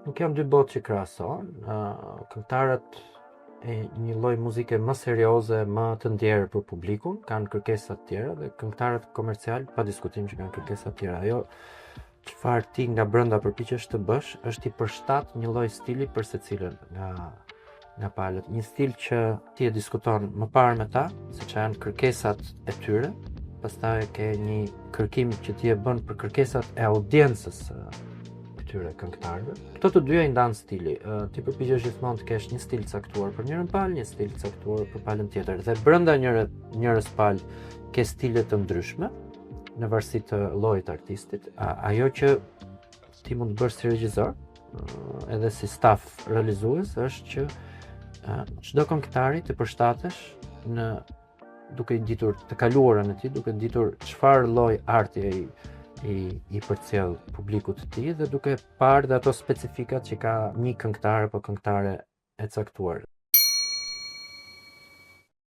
Nuk janë dy botë që krahasohen. Uh, këngëtarët e një lloj muzike më serioze, më të ndjerë për publikun, kanë kërkesa të tjera dhe këngëtarët komercial pa diskutim që kanë kërkesa të tjera. Ajo çfarë ti nga brenda përpiqesh të bësh është t'i përshtat një lloj stili për secilën nga nga palët. Një stil që ti e diskuton më parë me ta, se çfarë janë kërkesat e tyre, pastaj ke një kërkim që ti e bën për kërkesat e audiencës së këtyre këngëtarëve. Këto të dyja i ndan stili. Ti përpiqesh gjithmonë të kesh një stil të caktuar për njërën palë, një stil të caktuar për palën tjetër. Dhe brenda njëre, njërës palë ke stile të ndryshme në varësi të llojit të artistit. A, ajo që ti mund të bësh si regjisor, edhe si staf realizues është që çdo këngëtari t'i përshtatesh në duke i ditur të kaluarën e tij, duke ditur çfarë lloj arti ai i i përcjell publikut të tij dhe duke parë dhe ato specifikat që ka një këngëtar apo këngëtare e caktuar.